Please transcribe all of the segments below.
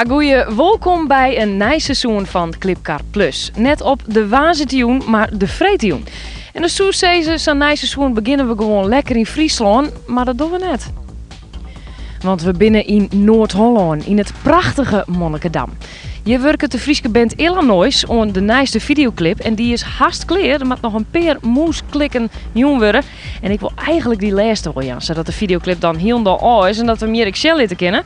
Goeie, wolkom by in nij seizoen fan Klipkar Plus. Net op de woansdeitejûn, mar de freedtejûn. En dan soe sizze, sa'n nij seizoen begjinne we gewoan lekker yn Fryslân, mar dat dogge we net. Want we binne yn Noard-Hollân, yn it prachtige Monnickendam. Hjir wurket de Fryske band Illanoise oan de nijste fideoklip en dy is hast klear. Der moat noch in pear mûsklikken jûn wurde. En ik wol eigenlik dy lêste wol jaan, sadat de fideoklip dan hielendal ôf is en dat we him hjir ek sjen litte kinne.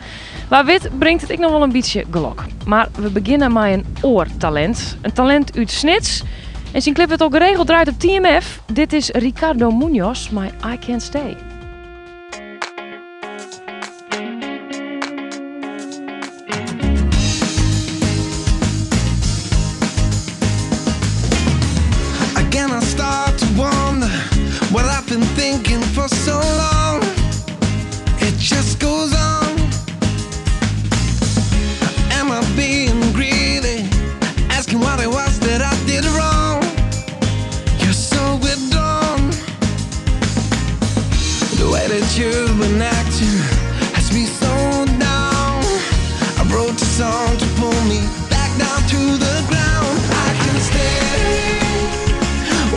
Wa wit bringt it ek noch wol in bytsje gelok. Mar we begjinne mei in oar talint. In talint út Snits. En syn klip wurdt al geregeld draaid op TMF. Dit is Ricardo Munoz mei I Can't Stay. Again I start to wonder what I've been thinking for so long. It just goes on. Am I being greedy? Asking what it was that I did wrong. You're so withdrawn. The way that you've been acting has me so down. I wrote a song to pull me back down to the ground. I can stay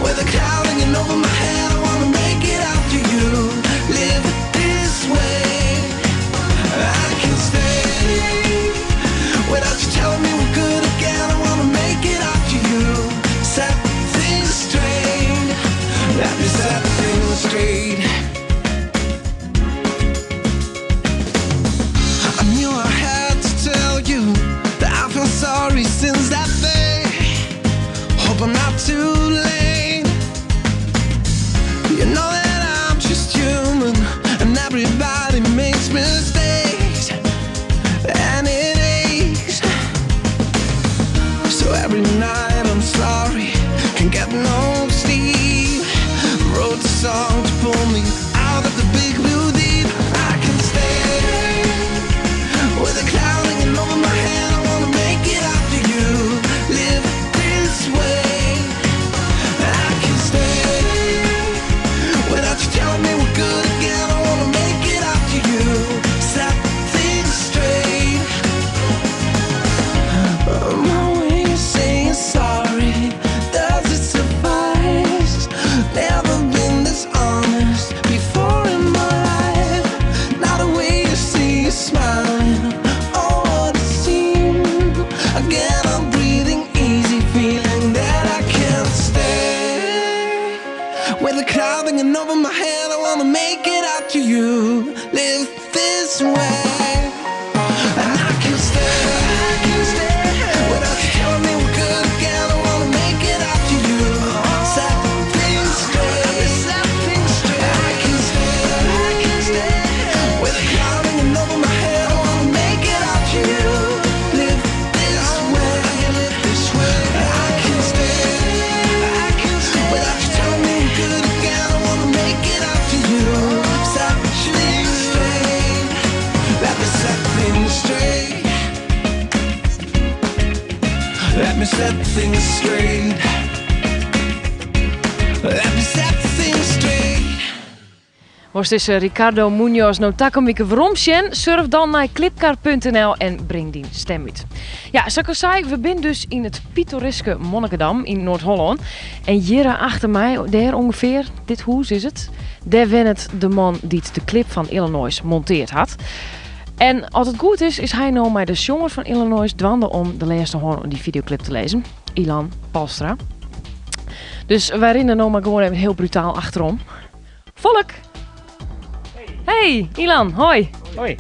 with a cloud hanging over my head. I wanna make it out to you. Live this way. I can stay without you telling me we're good again. I wanna make it out to you. Set things straight. Let me set things straight. I knew I had to tell you that I feel sorry since that day. Hope I'm not too late. You know that I'm just human and everybody makes mistakes. And it aches. So every night I'm sorry, can get no sleep. Wrote a song to pull me out of the big blue deep. I can stay with a cloud hanging over my head. I wanna make it out to you. Live this way. I can stay without you telling me we're good again. I wanna make it out to you. Set things straight. My way of saying sorry, does it suffice? Never been this honest before in my life. Not a way to see you smiling, oh what it seems. Again I'm breathing easy, feeling that I can't stay. With a cloud hanging over my head, I wanna make it out to you. Live this way. And I can stay, I can stay without you telling me we're good again. I wanna make it out to you. Set things straight. Set things straight. I can stay, I can stay with a cloud hanging over my head. I wanna make it out to you. Live this way. I can live this way. I can stay, I can stay without you telling me we're good again. I wanna make it out to you. Set things straight. Let me set things straight. Let me set things straight. Let me set things straight. Wolst dizze Ricardo Munoz no takom wike werom sjen? Surf dan nei klipkar.nl en bring dyn stem út. Ja, sa't ik al sei, we binne dus yn it pittoreske Monnickendam yn Noard-Hollân. En hjir achter my, dêr ûngefear, dit hûs is it, dêr wennet de man dy't de klip fan Illanoise monteard hat. En as it goed is, is hy no mei de sjonger fan Illanoise dwaande om de lêste hân oan dy fideoklip te lizzen, Ilan Palstra. Dus wy rinne no mar gewoan even hiel brutaal achterom. Folk! Hey, Ilan, hoi. Hoi.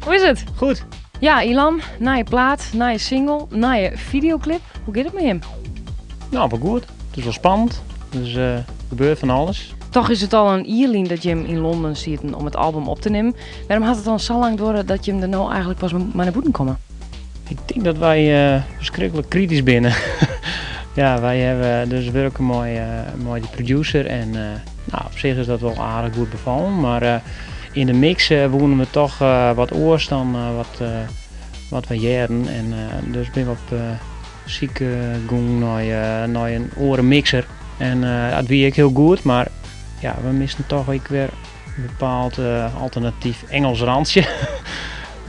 Hoe is it? Goed. Ja, Ilan, nije plaat, nije single, nije fideoklip. Hoe giet it mei jim? Nou, wol goed. It is wol spannend. Dus der gebeurt fan alles. Toch is it al in jier lyn dat jim yn Londen sieten om it album op te nimmen. Wêrom hat it dan sa lang duorre dat jim der no eigenlik pas mei nei bûten komme? Ik tink dat wy ferskriklik kritysk binne. Ja, wy hawwe dus wurke mei, mei de producer en nou, op sich is dat wol aardich goed befallen. Mar yn de mix woenen we toch wat oars dan wat, wat wy hearden. En dus binne we op syk gong nei, nei in oare mixer. En dat wie ek hiel goed, mar ja, we misten toch ek wer in bepaald alternatyf Engels rantsje.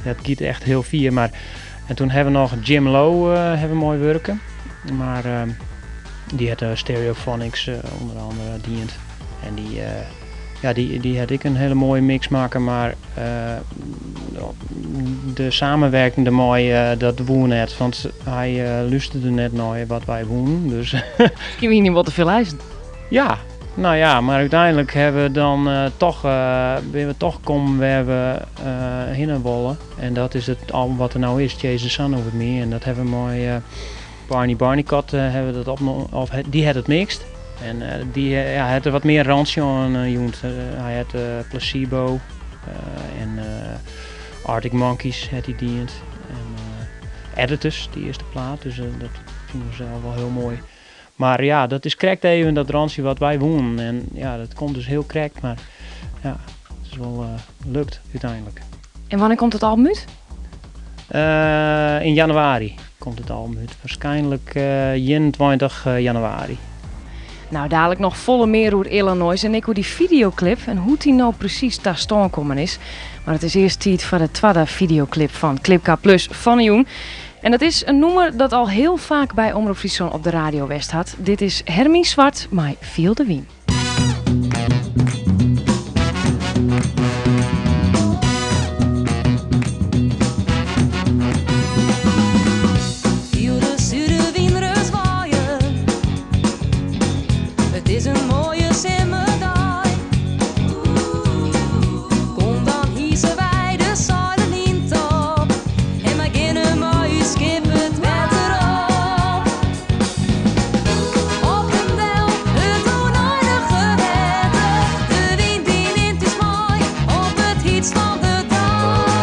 Dat giet echt hiel fier, mar En toen hawwe we noch Jim Lowe hawwe we mei wurke. Mar dy hat Stereophonics ûnder andere dien. En dy, ja, dy hat ek in hiele moaie mix makke, mar de samenwerking dermei, dat woe net. Want hy lústerde net nei wat wy woenen. Dus. Miskien wiene jim wol te veel eisen. Ja, nou ja, mar úteinlik hawwe we dan toch, binne we toch kommen wêr we hinne wolle. En dat is it album wat der no is, Chase the Sun Over Me. En dat hawwe we mei Barney Barnicott hawwe we dat opnommen, of dy hat it mixed. En dy ja, hat der wat mear rantsje oan jûn. Hy hat Placebo en Arctic Monkeys hat hy dien. En Editors, dy earste plaat. Dus dat fine we sels wol hiel moai. Mar ja, dat is krekt even dat rantsje wat wy woenen. En ja, dat komt dus hiel krekt, mar ja, it is wol lukt úteinlik. En wannear komt it album út? Yn januari komt it album út. Waarskynlik 21 januari. Nou, dadelijk noch folle mear oer Illanoize en ek oer dy fideoklip en hoe't dy no presys ta stân kommen is. Mar it is earst tiid foar de twadde fideoklip fan Klipkar Plus fan 'e jûn. En dat is in nûmer dat al hiel faak by Omrop Fryslân op de radio west hat. Dit is Hermien Zwart mei Fiel de Wyn. Fiel de sudewyn ris waaien. It is in moaie simmerdei. Kom dan hise wy de seilen yn top en wy geane mei ús skip it wetter op. Op en del it ûneinige wetter, de wyn dy nimt ús mei op it hytst fan de dei.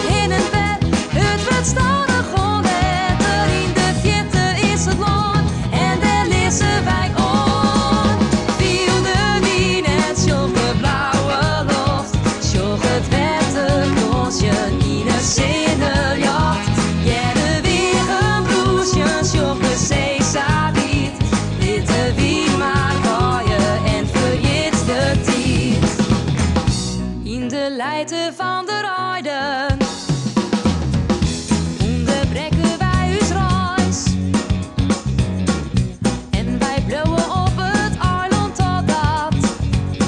Hin en wer, it wurdt stadichoan wetter, yn de fierte is it lân en dêr lizze wy oan. Fiel de wyn en sjoch de blauwe loft, sjoch it wetter glânzjen yn 'e sinneljocht. Hear de weagen brûzjen, sjoch de see sa wiid. Lit de wyn mar waaie en ferjit de tiid. Yn de lijte fan de reiden ûnderbrekke wy ús reis. En wy bliuwe op it eilân totdat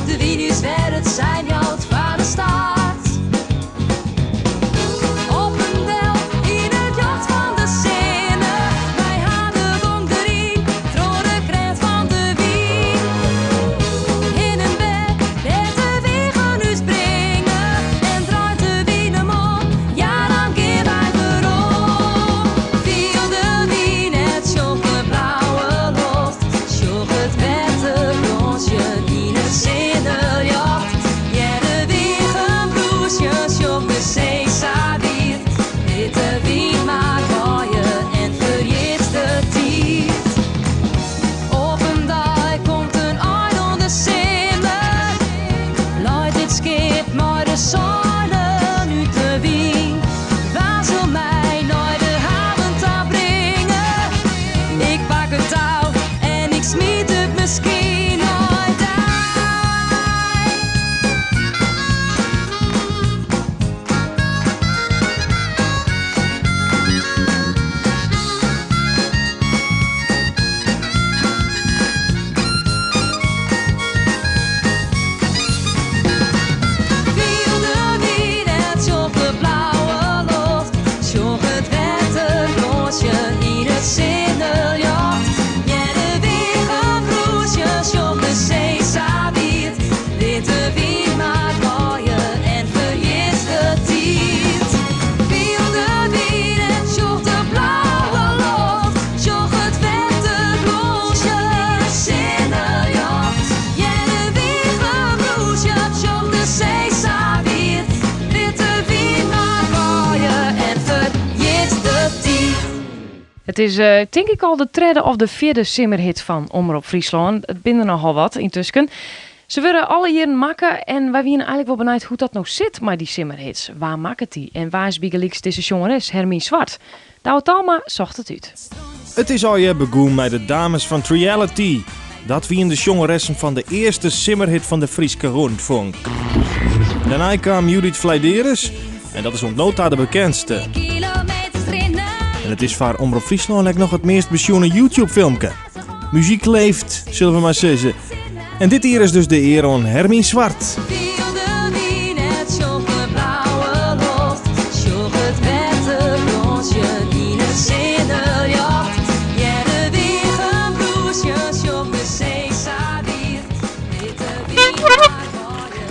de wyn ús wer it sein jout foar de start. Op en del yn it ljocht fan de sinne, wy ha de gong deryn troch de krêft fan de wyn. Hin en wer, dêr't de weagen ús bringe en draait de wyn him om, ja dan gean wy werom. Fiel de wyn en sjoch de blauwe loft, sjoch it wetter glânzjen yn it sinneljocht. Hear de weagen brûzjen, sjoch de see sa wiid. Lit de wyn mar waaie en ferjit de tiid. Op in dei komt in ein oan de simmer, leit it skip mei de seilen út de wyn. Wa sil my nei de haven ta bringe? Ik pak it tou en ik smyt it miskien nei dy. Fiel de wyn en sjoch de blauwe loft, sjoch it wetter glânzjen yn it sinneljocht. Hear de weagen brûzjen, sjoch de see sa wiid. Lit de wyn mar waaie en ferjit de tiid. Fiel de wyn en sjoch de blauwe loft, sjoch it wetter glânzjen yn it sinneljocht. Hear de weagen brûzjen, sjoch de see sa wiid. Lit de wyn mar waaie en ferjit de tiid. It is tink ik al de tredde of de fjirde simmerhit fan Omrop Fryslân. It binne der nochal wat yntusken. Se wurde alle jierren makke en wy wiene eigenlik wol benijd hoe't dat no sit mei dy simmerhits. Wa makket dy en wa is bygelyks dizze sjongeres Hermien Zwart? Douwe Talma socht it út. It is allegear begûn mei de dames fan Three-ality. Dat wiene de sjongeressen fan de earste simmerhit fan de Fryske Rundfunk. Dêrnei kaam Judith Fleideris en dat is oant no ta de bekendste. En it is foar Omrop Fryslân ek noch it meast besjoene YouTube-filmke. Muzyk leeft, sille we mar sizze. En dit jier is dus de ear oan Hermien Zwart.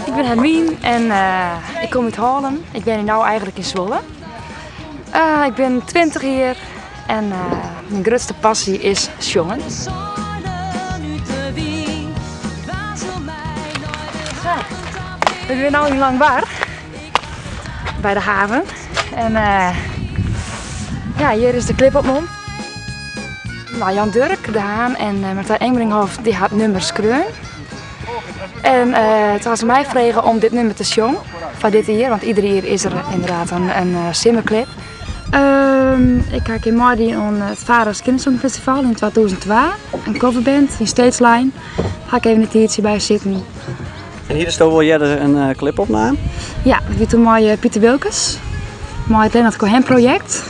Ik bin Hermien en ik kom út Hallum. Ik wenje no eigenlik yn Zwolle. Ik bin 20 jier en myn grutste passy is sjongen. We binne no yn Langwar by de haven en ja, hjir is de klip opnommen. Nou, Jan Durk de Haan en Martijn Engbrinkhof dy hat nûmer skreaun. En toen ha se my frege om dit nûmer te sjongen foar dit jier, want ieder jier is der ynderdaad in simmerklip. Ik ha in kear meidien oan it Vara's Kindersongfestival yn 2002, in coverband yn Stageline. Ha ik even in tiidsje by sitten. En hjir is do wol earder in klip opnaam? Ja, dat wie toen mei Piter Wilkens, mei it Leonard Cohen projekt.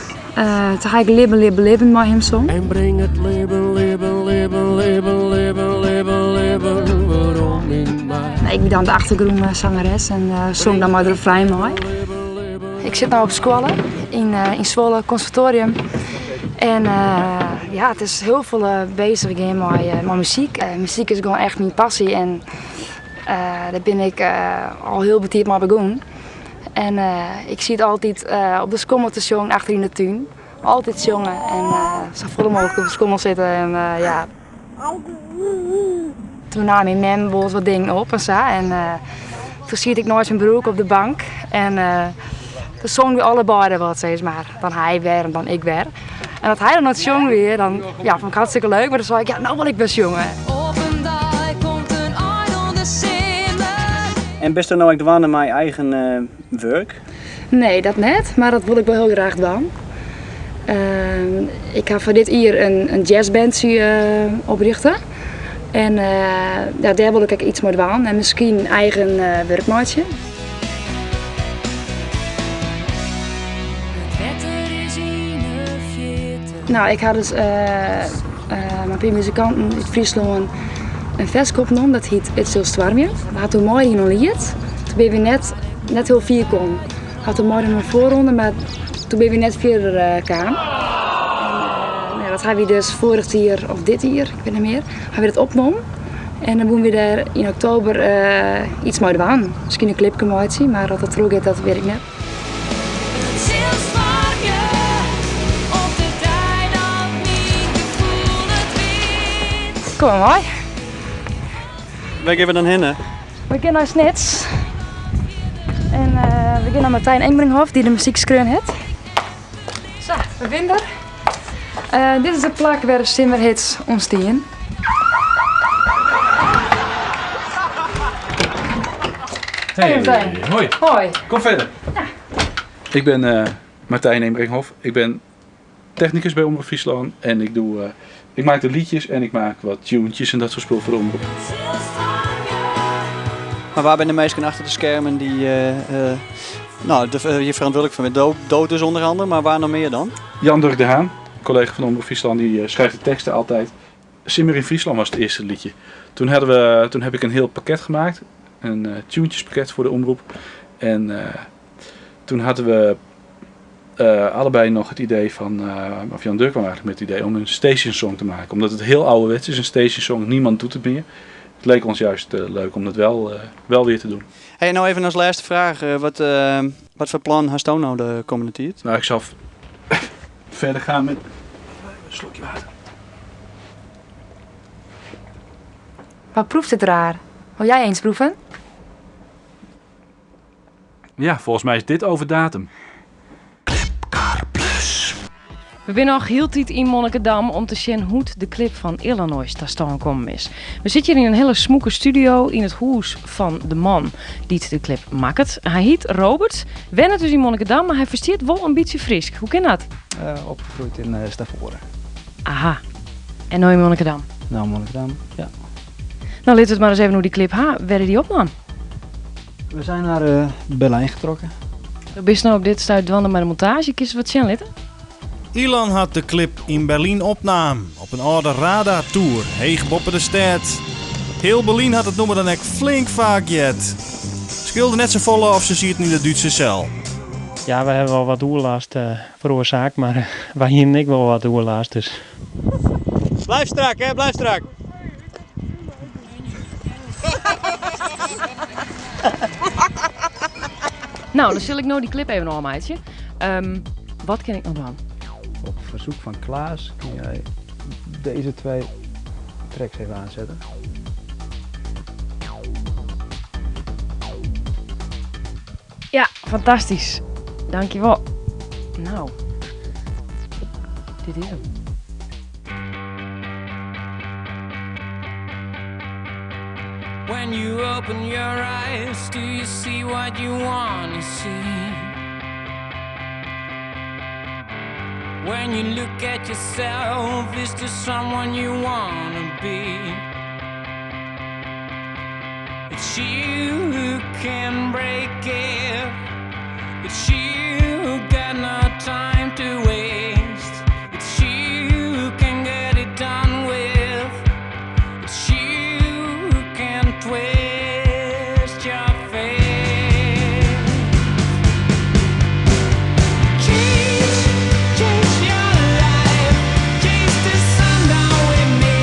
Toen ha ik Libben, Libben, Libben mei him songen. En bring it libben, libben, libben, libben, libben, libben, libben werom yn my. Ik wie dan de achtergrûnsangeres en song dan mei de refrein mei. Ik sit no op skoalle yn Zwolle, konservatorium. En ja, it is hiel folle bezich gean mei muzyk. Muzyk is gewoan echt myn passy en dêr bin ik al hiel betiid mei begûn. En ik siet altyd op de skommel te sjongen achter yn de tún. Altyd sjonge en safolle mooglik op de skommel sitte en ja. Toen naam myn mem wolris wat dingen op en sa en toen siet ik neist myn broerke op de bank en toen songen wy allebeide wat sis mar. Dan hy wer en dan ik wer. En as hy dan oan it sjongen wie, dan ja, fûn ik hartstikke leuk, mar dan sei ik, ja, no wol ik wer sjonge. Op in dei komt in ein oan de simmer. En bist do no ek dwaande mei eigen wurk? Nee, dat net, mar dat wol ik wol hiel graach dwaan. Ik ha foar dit jier in jazzbandsje oprjochte. En ja, dêr wol ik ek iets mei dwaan en miskien eigen wurk meitsje. Nou, ik ha dus mei in pear muzikanten út Fryslân in ferske opnommen, dat hiet It sil stoarmje. We ha toen meidien oan Liet. Toen binne we net, net hiel fier kommen. We ha toen meidien oan de foarronde, mar toen binne we net fierder kaam. En dat ha we dus foarich jier, of dit jier, ik wit net mear, ha we dat opnommen. En dan woene we dêr yn oktober iets mei dwaan. Miskien in klipke meitsje, mar oft dat trochgiet, dat wit ik net. It sil stoarmje op de dei dat myn gefoel it wit. Kom mar mei. Wêr gean we dan hinne? We gean nei Snits. En we gean nei Martijn Engbrinkhof, dy't de muzyk skreaun hat. Sa, we binne der. Dit is it plak wêr de simmerhits ûntstien. Hey, Martijn. Hoi. Hoi. Kom verder. Ja. Ik ben Martijn Eenbrinkhof. Ik ben technicus bij Omrop Fryslân en ik doe, ik maak de liedjes en ik maak wat tunetjes en dat soort spul voor de omroep. Mar wa binne de minsken achter de skermen dy't no, hjir ferantwurdlik foar binne? Do dus ûnder oare, mar wa noch mear dan? Jan Durk de Haan, collega van Omrop Fryslân, die schrijft de teksten altijd. Simmer in Friesland was het eerste liedje. Toen, hadden we, toen heb ik een heel pakket gemaakt, een tunetjespakket voor de omroep. En toen hadden we allebei nog het idee van, of Jan Durk kwam eigenlijk met het idee om een station song te maken. Omdat het heel ouderwets is, een station song, niemand doet het meer. Het leek ons juist leuk om dat wel weer te doen. Hey, nou even als laatste vraag. Wat voor plan hast do no de kommende tiid? Nou, ik zal verder gaan met een slokje water. Wat proeft het raar? Wil jij eens proeven? Ja, volgens mij is dit over datum. We binne noch hieltyd yn Monnikendam om te sjen hoe't de klip fan Illinois ta stân kommen is. We sitte hjir yn in hiele smûke studio yn it hûs fan de man dy't de klip makket. Hy hyt Robert, wennet dus yn Monnikendam, mar hy ferstiet wol in bytsje Frysk. Hoe kin dat? Opgroeid yn Stavoren. Aha. En no yn Monnikendam? No yn Monnikendam, ja. Nou, lit it mar ris even oer dy klip ha. Wêr is dy opnaam? We zijn naar Berlijn getrokken. Do bist no op dit stuit dwaande mei de montaazje. Kinst wat sjen litte? Ilan hat de klip yn Berlyn opnaam, op in âlde radartoer, heech boppe de stêd. Hiel Berlyn hat it nûmer dan ek flink faak heard. Skeelde net safolle of se sieten yn de Dútse sel. Ja, we hawwe wol wat oerlêst feroarsake, mar wy hienen ek wol wat oerlêst. Dus. Blijf strak, hè? Blijf strak. No, dan sil ik no dy klip even ôfmeitsje. Wat kin ik noch dwaan? Op verzoek van Klaas kun jij deze twee tracks even aanzetten. Ja, fantastysk. Dankjewol. No, dit is 'm. When you open your eyes, do you see what you wanna see? When you look at yourself, is there someone you wanna be? It's you who can break it. It's you who got no time to waste. It's you who can get it done with. It's you who can twist your fate. Change, change your life. Chase the sun down with me.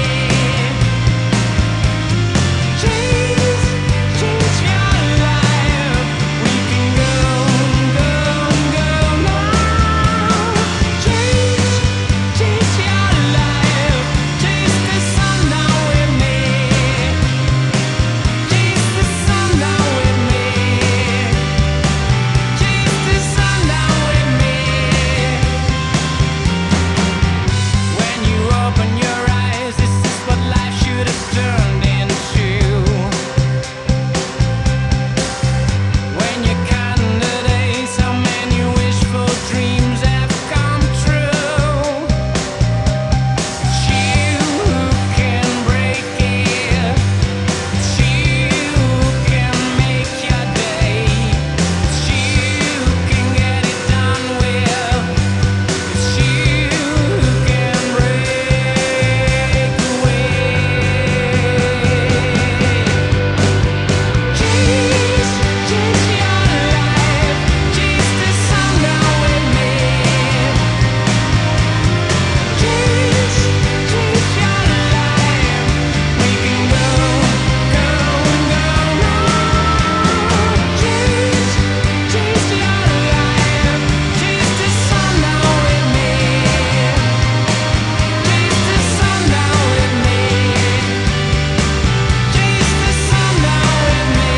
Change, change your life. We can go, go, go now. Change, change your life. Chase the sun down with me. Chase the sun down with me. Chase the sun down with me. When you open your eyes, this is what life should have turned into. When you count the days, how many wishful dreams have come true? It's you who can break it. It's you who can make your day. It's you who can get it done with. It's you who can break away. Chase, chase your life. Chase the sun down with me. Chase, chase your life. We can go, go, go now. Chase, chase your life. Chase the sun down with me. Chase the sun down with me. Chase the sun down with me.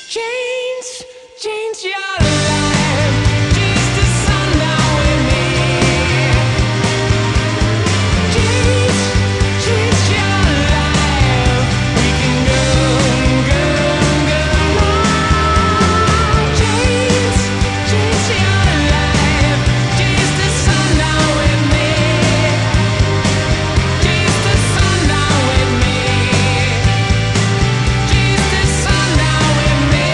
Change, change your life. Chase the sun down with me. Change, change your life. We can go, go, go now. Change, change your life. Chase the sun down with me. Chase the sun down with me. Chase the sun down with me.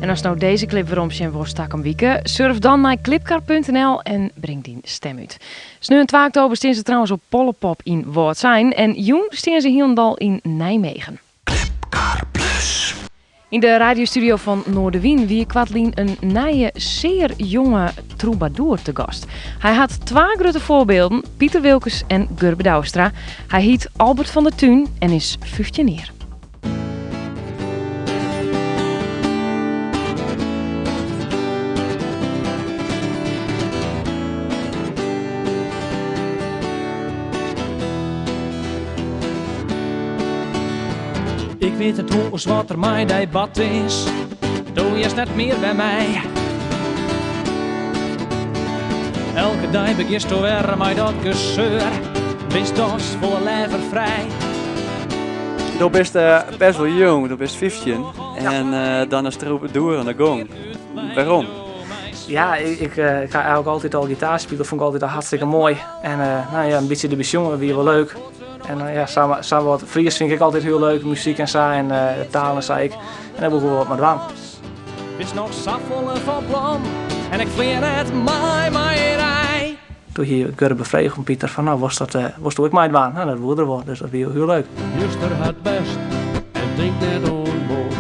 En ast no dizze klip werom sjen wolst takom wike, surf dan nei klipkar.nl en bring dyn stim út. Sneon 2 oktober stean se trouwens op Pôllepop yn Wâldsein en jûn stean se hielendal yn Nijmegen. Klipkar Plus. Yn de radiostudio fan Noardewyn wie koartlyn in nije, sear jonge troubadour te gast. Hy hat twa grutte foarbylden, Piter Wilkens en Gurbe Douwstra. Hy hyt Albert van der Tuun en is 15 jier. wit it oars wat der mei dy bard is. Do hearst net mear by my. Elke dei begjinsto wer mei dat geseur. Bist dochs folle leaver frij. Do bist best wol jong, do bist 15 en dan is Troubadour oan de gong. Wêrom? Ja, ik ha eigenlik altyd al gitaar spile, fûn ik altyd al hartstikke moai. En no ja, in bytsje derby sjonge wie wol leuk. En ja, sa wat Fries fyn ik ek altyd hiel leuk, muzyk en sa en taal en sa ek. En dêr woe ik wol wat mei dwaan. Bist noch safolle fan plan en ik flean net mei mei dy. Doe hie Gurbe frege oan Pieter fan, no, wolst dat, wolsto ek meidwaan? No, dat woe er wol, dus dat wie hiel leuk. Juster hat best en tink net oan moarn.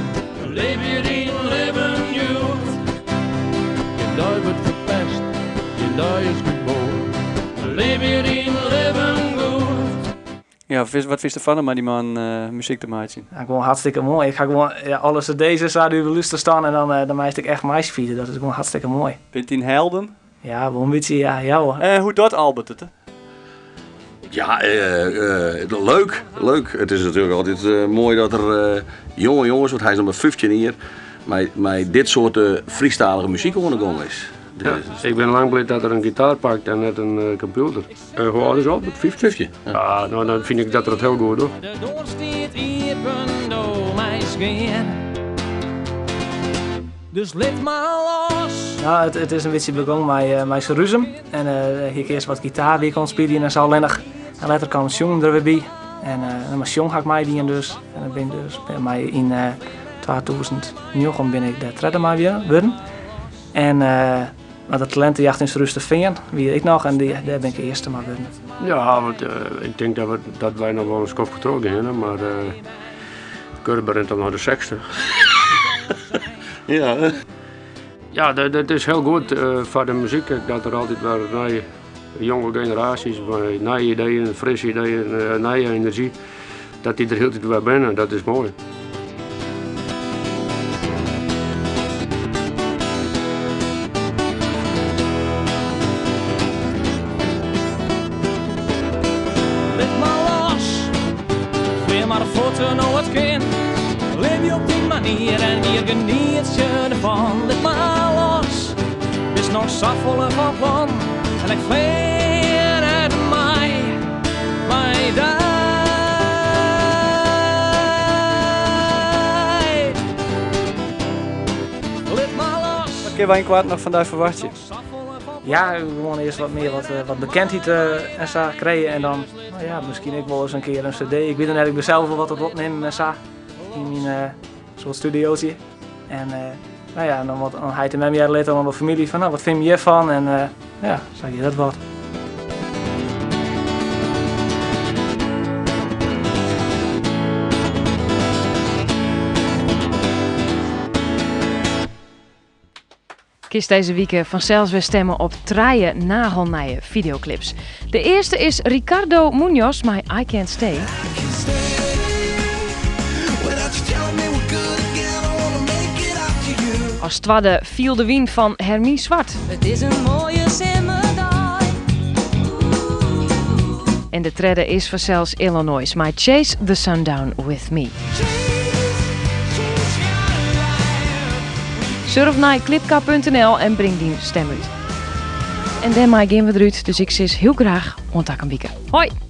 Libje dyn libben hjoed. Gjin dei wurdt ferpest, gjin dei is geboren. Libje dyn libben goed. Ja, wat fynst derfan om mei dy man muzyk te meitsjen? Ja, gewoan hartstikke moai. Ik ha gewoan, ja, alle cd's en sa dy't we lúster staan en dan meist ik echt meispylje. Dat is gewoan hartstikke moai. Binne it dyn helden? Ja, wol in bytsje, ja. Ja hoor. En hoe docht Albert it? Ja, leuk, leuk. It is natuerlik altyd moai dat der jonge jonges, want hy is noch mar 15 jier, mei dit soart Frysktalige muzyk oan de gong is. Ja, ik bin lang bliid dat er in gitaar pakt en net in kompjûter. Hoe âld is Albert? 15? 15, ja. Ja, no, dan fyn ik dat er it hiel goed docht. De doar stiet iepen, do meist gean. Dus lit mar los. No, it is in bytsje begûn mei Surhuzum. En hie ik earst wat gitaar wie ik oan it spyljen en sa allinnich. En letter kaam sjongen der wer by. En mei sjong ha ik meidien dus. En dan bin ik dus mei yn 2009 bin ik dêr tredde mei wurden. En mar de talintejacht yn Surhústerfean wie ek noch en dêr bin ik earste mei wurden. Ja, want ik tink dat wy noch wol in skoftke trochgeane, mar Gurbe rint al nei de 60. Ja. Ja, dat is hiel goed foar de muzyk dat der altyd wer nije jonge generaasjes mei nije ideeën, frisse ideeën, nije enerzjy, dat dy der hieltyd wer binne. Dat is moai. Lit mar los, flean mar fuort no it kin. Libje op dyn manier en wier genietsje derfan. Lit mar los, bist noch safolle fan plan. En ik flean net mei, mei dy. Lit mar los. Wat kinne wy ynkoarten noch fan dy ferwachtsje? Ja, gewoan earst wat mear wat bekendheid en sa krije en dan, no ja, miskien ek wolris in kear in cd. Ik wit it net, ik bin sels wol wat oan it opnimmen en sa yn myn soart studiootje. En no ja, dan wat oan heit en mem hearre litte, oan de famylje fan, no, wat fine je hjirfan? En ja, sa giet dat wat. Kinst dizze wike fansels wer stimme op trije nagelnije fideoklips. De earste is Ricardo Munoz mei I Can't Stay. As twadde Fiel de Wyn fan Hermien Zwart. It is in moaie simmerdei. En de tredde is fansels Illinois mei Chase the Sundown With Me. Surf nei klipkar.nl en bring dyn stim út. En dêrmei gean we derút, dus ik sis hiel graach oant takom wike. Hoi!